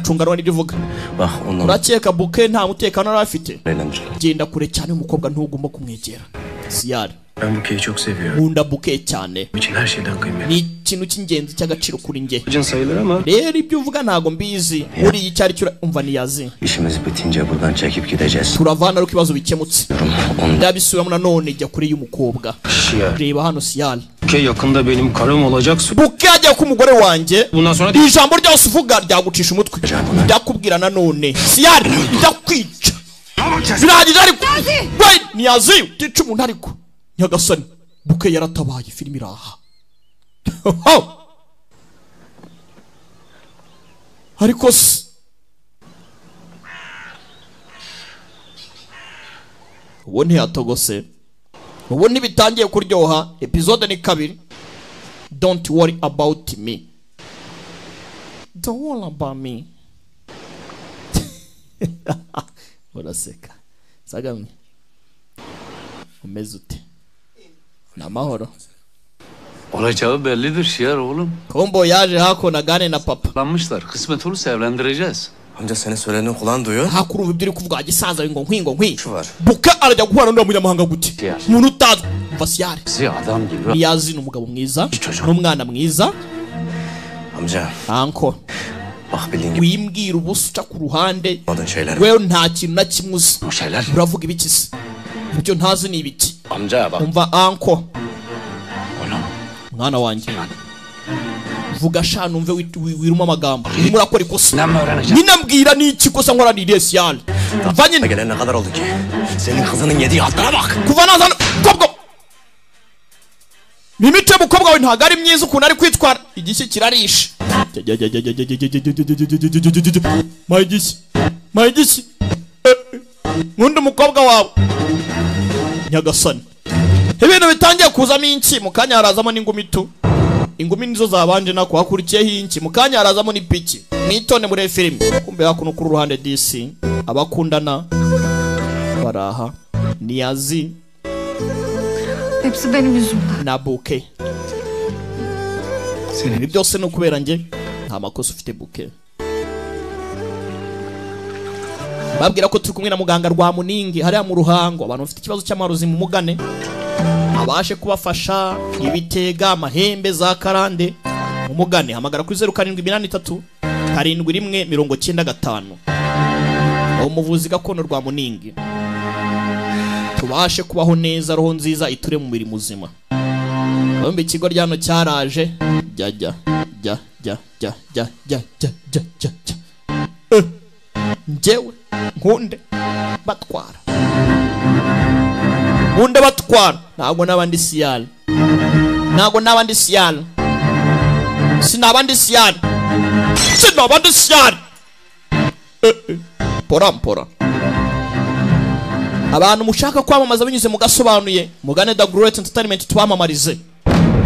Cunganwa n'ibyo uvuga. Bak ondan. Urakeka Buke nta mutekano yari afite. Genda kure cyane umukobwa ntugomba kumwegera. Siyari. Ben Buke'yi çok seviyorum. Nkunda Buke cyane. Benim için her şeyden kıymetli. Ni ikintu cy'ingenzi cy'agaciro kuri njye. Acın sayılır ama Rero ibyo uvuga ntago mbizi. Uriya icyo ari cyo umva niyazi. İşimiz bitince buradan çekip gideceğiz. Turavana ariko ibibazo bikemutse. Ndabisubiramo nanone jya kure y'umukobwa. Şiar. Reba hano Siyal. Buke yakında benim karım olacak. Buke ajya ku mugore wanjye. Bundan sonra Ijambo ryose uvuga ryagucisha umutwe. Ndakubwira nanone Siyal, ndakwica. Birahagije ariko. We niyazi utica umuntu ariko. Nyagasani Buke yaratabaye, filimi iraha. Ariko se ubu ntiyatogose, ubu ntibitangiye kuryoha. Episode ni 2. Don't worry about me, don't worry about me. Uraseka sagamwe, umeze ute? Ni amahoro. Olacağı bellidir Şiar oğlum. Kombo yaje hakuno agane na papa. Lanmışlar. Kısmet olursa evlendireceğiz. Amca senin söylediğin kulağın duyuyor. Hakuruva ibyo uri kuvuga gisaza ngo nkwi ngo nkwi. Şu var. Buke arajya guhura n'uriya munyamahanga gute? Umuntu utazwi. Umva Siyari. Bizi adam gibi. Niyazi ni umugabo mwiza, n'umwana mwiza. Amca. Anko. Bak bildiğin gibi. Wimbwira ubusa uca ku ruhande. Olmadığın şeyler. Wewe nta kintu na kimwe uzi. Uravuga ibiki se? Ibyo ntazi ni ibiki? Amca bak. Umva anko. Mwana wanjye. Vuga sha numve wiruma amagambo. Urimo urakora ikosa. Nyine mbwira ni iki kosa nkora ni Siyal. Mva nyine. Gelen ne kadar oldu ki? Senin kızının yediği hatlara bak. Kuva nazana kobwa. Imico y'umukobwa wawe ntabwo ari myiza ukuntu ari kwitwara. Igishyi kirarisha. Mayi igishyi. Mayi igishyi. Nkunda umukobwa wawe. Nyagasani. Ibintu bitangiye kuzamo inki, mu kanya harazamo n'ingumi tu. Ingumi nizo zabanje nako hakurikiyeho inki, mu kanya harazamo n'ipiki. Mwitone muri filime. Kumbe hakuno kuri ruhande DC abakundana baraha. Niyazi Hepsi benim yüzümden. na Buke. Ibi byose ni ukubera njye, nta makosa ufite Buke. Babwira ko turi kumwe na muganga Rwamuningi hariya mu Ruhango, abantu bafite ikibazo cy'amarozi mu mugane abashe kubafasha, ibitega, amahembe za karande mu mugane. Hamagara kuri 0783 71 95. Umuvuzi gakondo Rwamuningi, tubashe kubaho neza, roho nziza iture mu mubiri muzima. Bombe ikigo ryano cyaraje jya jya jya jya jya jya jya jya jya jya jya. Njyewe nkunde batwara, nkunde batwara. Ntabwo n'abandi Siyal, ntabwo n'abandi Siyal, sinabandi Siyal, sinabandi Siyal. Pora mpora. Abantu mushaka kwamamaza binyuze mu gasobanuye, mugane The Great Entertainment twamamarize.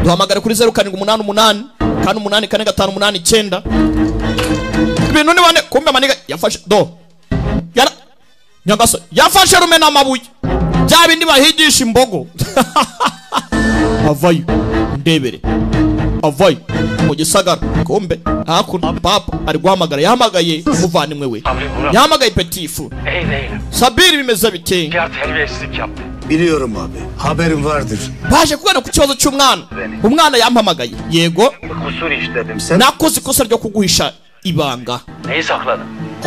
Duhamagare kuri 0788 48 45 89. Ibintu ni bane kumbe maniga yafashe do. Yara Nyagasa yafashe rumena amabuye. Bya bindi bahigisha imbogo. Avayo ndebere. Avayo mu gisagara kumbe hakuno papa ari guhamagara, yahamagaye umuvandimwe we. Yahamagaye Petifu. Sabiri bimeze bite? Biliyorum abi. Haberim vardır. Baje kugana ku kibazo cy'umwana. Umwana yampamagaye. Yego. Kusur işledim sen. Nakoze ikosa ryo kuguhisha ibanga. Neyi sakladın?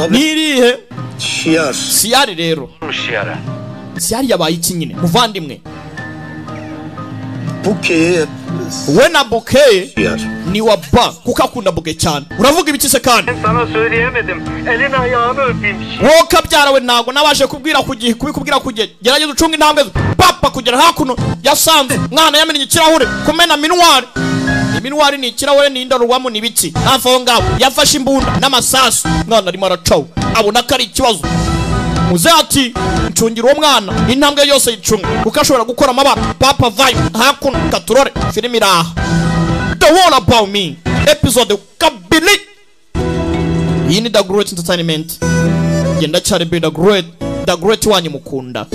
Nirihe? Şiar. Siyari rero. Şiara. Siyari yabaye iki nyine? Muvandimwe. Buke'ye we na Buke ni wa ba kuko akunda Buke cyane. Uravuga ibiki se kandi? Sana söyleyemedim. Elin ayağını öpeyim. Wowe kabyara we ntago nabashe kubwira ku gihe, kubikubwira ku gihe. Gerageza ucunge intambwe papa kugera hakuno yasanze mwana yamenye ikirahure kumena minwari. Iminwari ni ikirahure ni indorerwamo ni ibiki. Hafi aho ngaho yafashe imbunda n'amasasu. Mwana arimo aracaho abona ko ari ikibazo. Muze ati ncungira uwo mwana intambwe yose yicunga kuko ashobora gukora amabara. Papa vibe hakuno katurore filimi iraha. The World About Me episode kabili. Iyi ni The Great Entertainment. Genda cyane be The Great, The Great wanyu mukunda.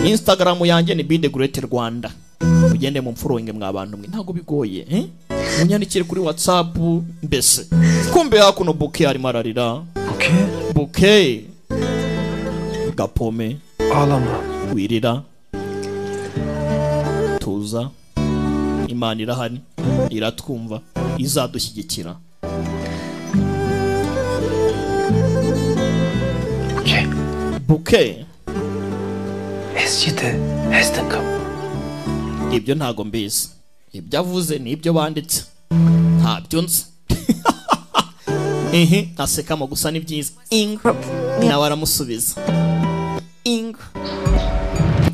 Instagram yanjye ni Be The Great Rwanda. Mugende mu mfuroinge mwa bantu mwe ntago bigoye eh? Munyandikire kuri WhatsApp mbese. Kumbe hakuno Buke arimo ararira. Buke? Buke Gapome. Ağlama. Wirira. Tuza, Imana irahari, iratwumva, izadushyigikira. Buke. Escite Hestekam. Ibyo ntago mbizi. Ibyo avuze ni ibyo banditse. Ntabyo nzi. Ehe, asekamo gusa ni byiza. Ing. Nawe aramusubiza. Ing.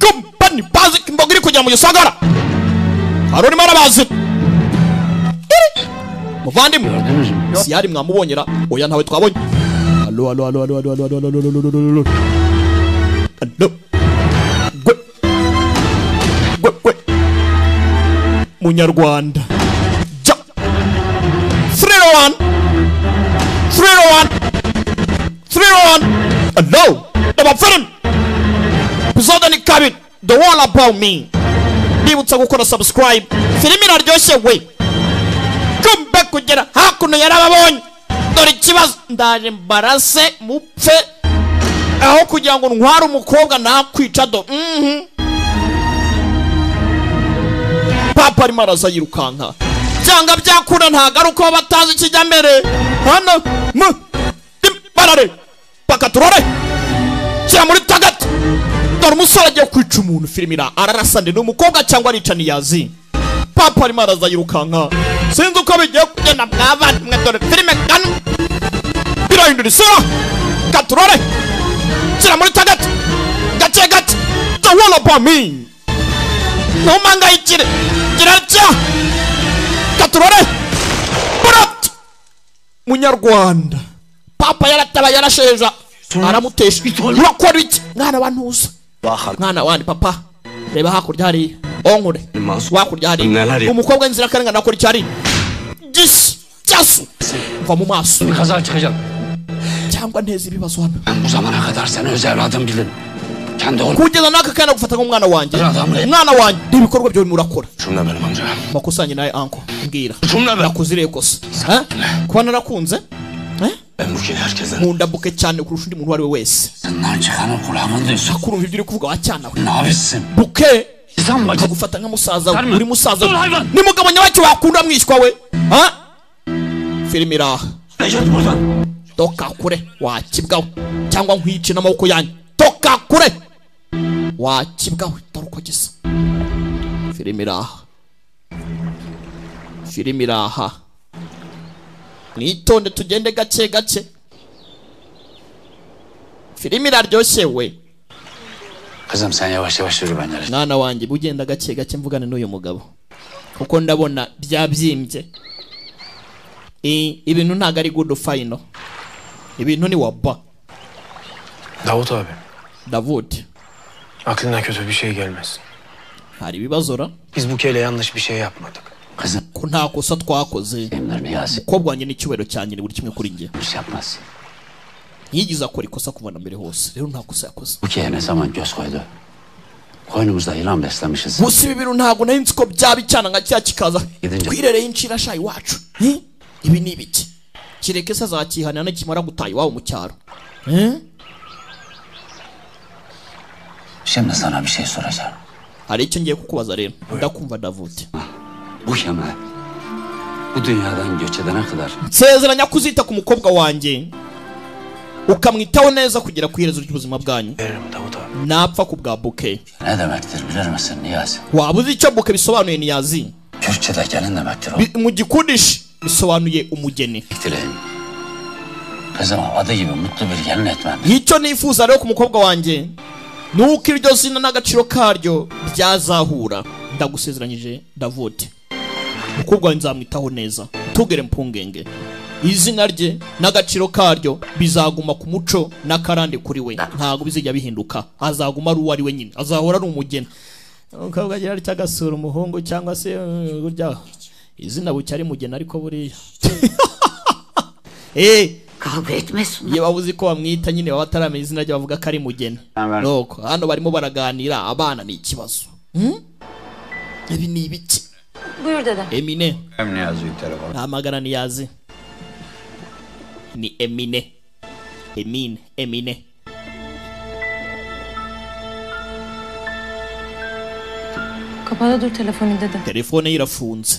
Company bazi imboga iri kujya mu gisagara. Hari urimo arabazi. Muvandimwe. Siyari mwamubonyera. Oya ntawe twabonye. Allo allo allo allo allo allo allo allo allo allo. Allo. Gwe. Gwe gwe. Munyarwanda. Ja. 301. 301. 301. Allo. Daba film. Episode ni kabiri. The Wall About Me. Nibutsa gukora subscribe. Filimi iraryoshye we. Kumbe kugera hakuno yarababonye. Dore ikibazo ndaje mbarase mupfe aho kugira ngo ntware umukobwa nakwica do. Papa arimo araza yirukanka. Byanga byakura ntagaruka batazi ikijyambere. Hano mu barare bakaturore. Shyira muri tagati. Dore umusore agiye kwica umuntu. Filimi ararasa ndi umukobwa cyangwa arica niyazi. Papa arimo araza yirukanka. Sinzi uko bigiye kugenda mwavandimwe. Dore filime kano birahindura isura. Katurore. Shyira muri tagati. Gake gake. The Wall About Me. Ntumangayikire. Gira katurore. Burat. Munyarwanda. Papa yarataba yarasheja. Aramutesha. Urakora iki? Mwana wa ntuza. Mwana wandi papa. Reba hakurya hari onkure. Wakurya hari umukobwa inzira karengana akora icyari. Gis. Cyasu. Mva mu maso. Kaza çıkacak. Cyangwa nteze ibibazo hano. Ben bu zamana kadar seni öz evladım bildim. Kendi oğlum. Kugeza n'aka kana gufata nk'umwana wanjye. Umwana wanjye ibikorwa byo murakora. Şunla benim amca. Makosa njye nawe anko. Mbwira. Nakuziriye kosa. Ha? Kuba narakunze? Ben Buke'yi herkesten. Nkunda Buke cyane kurusha undi muntu uwo ari we wese. Senden çıkanı kulağımın duysun. Kurumva ibyo uri kuvuga wa cyana we. Nabisin. Buke akagufata nka musaza we. Uri musaza we. Ni mugabo nyabaki wakunda mwishywa we. Ha? Filimi iraha. Toka kure wakibwawe cyangwa nkwice n'amaboko yanyu. Toka kure wakibwawe. Dore uko gisa. Filimi iraha. Filimi iraha. Mwitonde tugende gake gake. Filimi iraryoshye we. Kızım sen yavaş yavaş yürü ben yarıştım. Mwana wanjye ugenda gake gake mvugane n'uyu mugabo. Kuko ndabona byabyimbye. Ibintu ntago ari good final. Ibintu ni waba. Davut abi. Davut. Aklına kötü bir şey gelmesin. Hari ibibazo ra? Biz Buke'yle yanlış bir şey yapmadık. Ko nta kosa twakoze. Umukobwa wanjye n'icyubahiro cyanjye ni buri kimwe kuri njye. Ntiyigeze akora ikosa kuva na mbere hose. Rero nta kosa yakoze. Buke'ye ne zaman göz koydu? Koynumuzda yılan beslemişiz. Gusa ibi bintu ntabwo nari nzi ko byaba icyana nka cya kikaza. Twirereye inshira shayi iwacu. Ibi ni ibiki? Kireke se azakihanira nikimara gutaha iwabo mu cyaro. Şimdi sana bir şey soracağım. Hari icyo ngiye kukubaza rero. Ndakumva Davut. Buke'me bu dünyadan göç edene kadar nsezeranya kuzita ku mukobwa wanjye ukamwitaho neza kugera ku iherezo ry'ubuzima bwanyu. Napfa ku bwa Buke. Ne demektir bilir misin Niyazi? Waba uzi icyo Buke bisobanuye Niyazi? Kürtçe'de gelin demektir o. Mu Gikurdish bisobanuye umugeni. Dileğim kızıma adı gibi mutlu bir gelin etmem. Icyo nifuza rero ku mukobwa wanjye nuko iryo zina n'agaciro karyo byazahura. Ndagusezeranyije Davut. Umukobwa wanjye nzamwitaho neza. Tugere mpungenge. Izina rye n'agaciro karyo bizaguma ku muco n'akarande kuri we. Ntago bizijya bihinduka. Azaguma ari uwo ari we nyine. Azahora ari umugeni. Umukobwa agira atya agasura umuhungu cyangwa se burya izina bucya ari mugeni ariko buriya. Kavga etmesin. Iyo babuze ko bamwita nyine baba bataramenya izina rye bavuga ko ari mugeni. Nuko hano barimo baraganira abana ni ikibazo. Ibi ni ibiki? Buyur dede. Emine. Niyazi telefonu. Hamagara Niyazi. Ni Emine. Emine, Emine. Kapalı dur telefonu dedi. Telefone ye irafunze.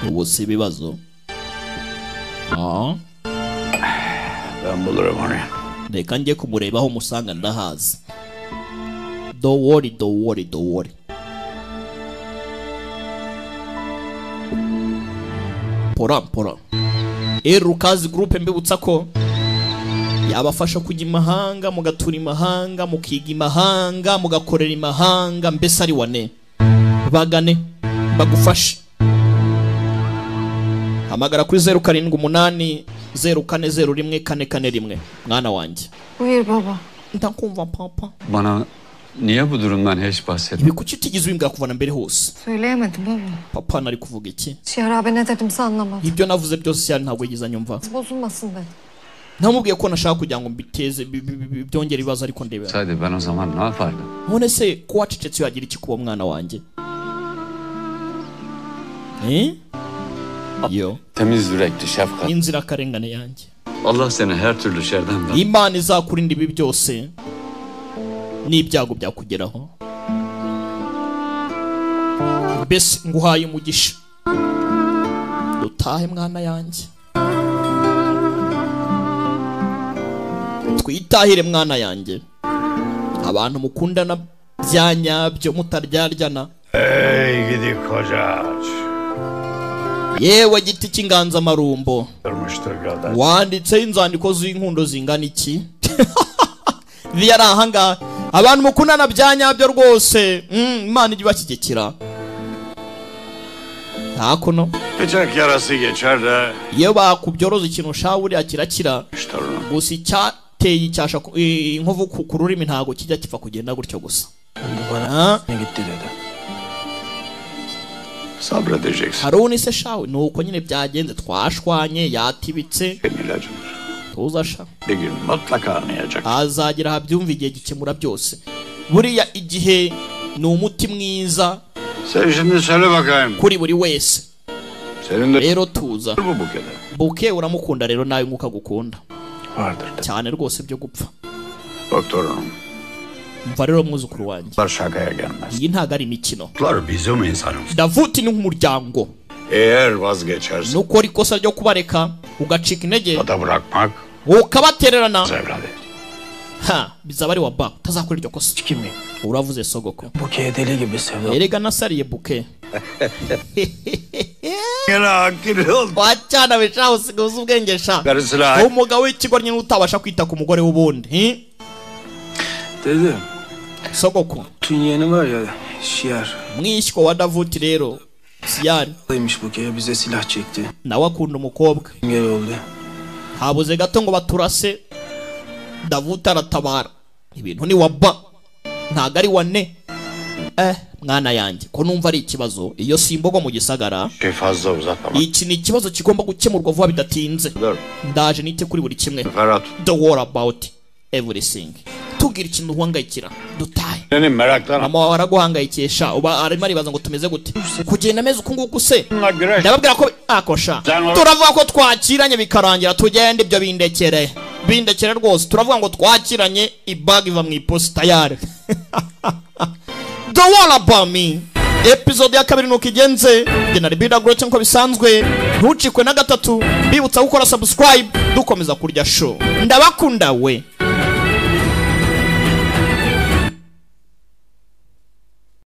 Ubu si ibibazo. Ben bulurum onu. Reka njye kumureba aho musanga ndahazi. Don't worry, don't worry, don't worry. Pora pora. Erukazi Group mbibutsa ko yabafasha kujya imahanga, mugatura imahanga, mukiga imahanga, mugakorera imahanga, mbese ari wane. Bagane bagufashe. Hamagara kuri 078 0401 441 mwana wanjye. Buyur baba. Ndakumva papa. Bana niye bu durumdan hiç bahsetmedin? Ibi kuki utigeze ubimbwira kuva na mbere hose? Söyleyemedim baba. Papa nari kuvuga iki? Şihar abi ne dedimse anlamadı. Ibyo navuze byose Siyar ntabwo yigeze anyumva. Bozulmasın dedim. Namubwiye ko nashaka kugira ngo mbiteze byongere ibibazo ariko ndebera. Saydı ben o zaman ne yapardım? None se ko wacecetse yagira iki kuba mwana wanjye? Yo. Temiz yürekli şefkat. Inzirakarengane yanjye. Allah seni her türlü şerden ver. Imana izakurinda ibi byose n'ibyago byakugeraho. Mbese nguhaye umugisha. Dutahe mwana yanjye. Twitahire mwana yanjye. Abantu mukundana byanyabyo mutaryaryana. Ey gidi koca ağaç. Yewe giti cy'inganzamarumbo. Wanditse inzandiko z'inkundo zingana iki? Yari ahanga abantu mukundana byanyabyo rwose. Imana ijye ibashyigikira. Nta kuno. Bıçak yarası geçer de. Iyo bakubyoroza ikintu sha buriya kirakira. Gusa icyateye icyasha inkovu ku rurimi ntago kijya kipfa kugenda gutyo gusa. Gitti dedi. Sabredeceksin. Haruni se shawe nuko nyine byagenze twashwanye yatibitse. Tuza sha. Bir gün mutlaka anlayacak. Azagira abyumva igihe gikemura byose. Buriya igihe ni umuti mwiza. Sen şimdi söyle bakayım. Kuri buri wese. Senin de rero tuza. Bu bukede. Buke uramukunda rero nawe nkuko agukunda. Vardır. Cyane rwose byo gupfa. Bak torunum. Umva rero mwuzukuru wanjye. Şakaya gelmez. Iyi ntago ari imikino. Bizim insanımız. Davuti ni nk'umuryango. Eğer vazgeçersen. Nukora ikosa ryo kubareka ugacika intege. Da bırakmak. Ukabatererana. Ha, bizaba ari wa ba utazakora iryo kosa. Kimi? Uravuze sogoko. Buke'ye deli gibi sevda. Erega nasariye buke. Wacana we sha usigaye uzi ubwenge sha. Umugabo w'ikigo nyine utabasha kwita ku mugore w'ubundi. Dede. Sogoko. Tün yeğeni var ya Şiar. Mwishywa wa Davuti rero Siyari. Buke'ye bize silah çekti. Nawe akunda umukobwa. Engel oldu. Habuze gato ngo baturase. Davuti aratabara. Ibintu ni wa ba. Ntago ari wane. Mwana yanjye ko numva ari ikibazo iyo simbogo mu gisagara. Iki ni ikibazo kigomba gukemurwa vuba bidatinze. Ndaje nite kuri buri kimwe. Don't worry about everything. Tugira ikintu uhangayikira dutahe. Mama wawe araguhangayikisha uba arimo aribaza ngo tumeze gute kugenda ameze uku nguku se. Ndababwira ko akosha turavuga ko twakiranye bikarangira tugende ibyo bindekere bindekere rwose. Turavuga ngo twakiranye ibag iva mu iposita yare. The Wall About Me episode ya kabiri nuko igenze. Genari Bida Great nko bisanzwe, ntucikwe na gatatu. Bibutsa gukora subscribe dukomeza kurya show. Ndabakunda we.